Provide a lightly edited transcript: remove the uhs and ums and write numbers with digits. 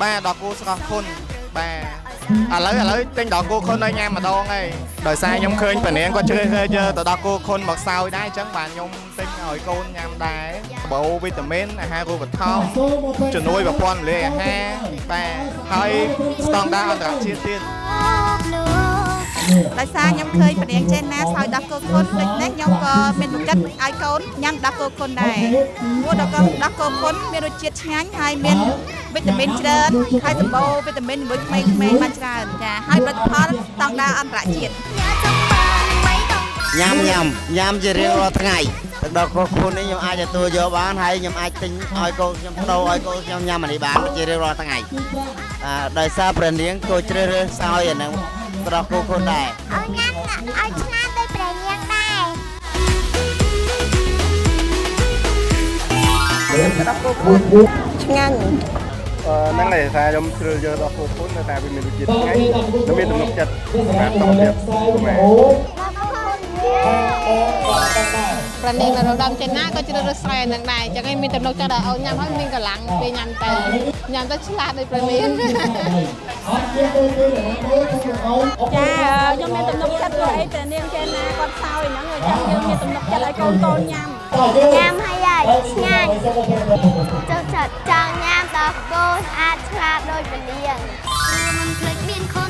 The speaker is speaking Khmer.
បាទដល់គោស្រស់ខុនបាទឥឡូវឥឡូវទិញដល់គោខុនឲ្យញ៉ាំម្ដងហើយដោយសារខ្ញុំឃើញពនាងគាត់ជ្រើសរើសយកទៅដល់គោខុនមកសោយដែរអញ្ចឹងបាទខ្ញុំទិញឲ្យកូនញ៉ាំដែរបូវីតាមីនអាហារូបត្ថម្ភជំនួយប្រព័ន្ធរំលាយអាហារបាទហើយស្តង់ដារអន្តរជាតិទៀត ដោយសារខ្ញុំឃើញព្រះនាងចេនណាសោយដោះគោខុនដូច្នេះខ្ញុំក៏មានទឹកចិត្តឲ្យកូនញ៉ាំដោះគោខុនដែរព្រោះដោះគោខុនមានរសជាតិឆ្ងាញ់ហើយមានវីតាមីនច្រើនហើយសម្បូរវីតាមីនជាមួយក្មេងៗបានច្រើនចាហើយផលិតផលស្តង់ដារអន្តរជាតិ ញ៉ាំញ៉ាំញ៉ាំជារៀងរាល់ថ្ងៃទឹកដោះគោខុននេះខ្ញុំអាចទទួលយកបានហើយខ្ញុំអាចទិញឲ្យកូនខ្ញុំដូរឲ្យកូនខ្ញុំញ៉ាំអានេះបានជារៀងរាល់ថ្ងៃអាដោយសារព្រះនាងក៏ជ្រើសរើសសោយអានឹងទឹកដោះគោខុនដែរ ឲ្យញ៉ាំឲ្យឆ្លាតដូចព្រះនាងដែរ ឆ្ងាញ់ ហ្នឹងហើយថាខ្ញុំជ្រើសយកដល់គោខុននៅតែវាមានរសជាតិឆ្ងាញ់និងមានទំនុកចិត្តសម្រាប់សុខភាពខ្មែរ ព្រះនាងនរោត្តមចេនណាក៏ជ្រើសរើសស្រែនឹងដែរអញ្ចឹងឯងមានទំនុកចិត្តដល់អូនញ៉ាំហើយមានកម្លាំងពេលញ៉ាំទៅញ៉ាំទៅឆ្លាតដូចព្រះនាង ចាខ្ញុំមានទំនុកចិត្តព្រោះអីព្រះនាងចេនណាគាត់សោយហ្នឹងអញ្ចឹងយើងមានទំនុកចិត្តឲ្យកូនកូនញ៉ាំ ញ៉ាំហើយឆ្ងាញ់ចូលចិត្តចង់ញ៉ាំដោះគោស្អាតឆ្លាតដូចព្រះនាងមិនភ្លេចមានខុន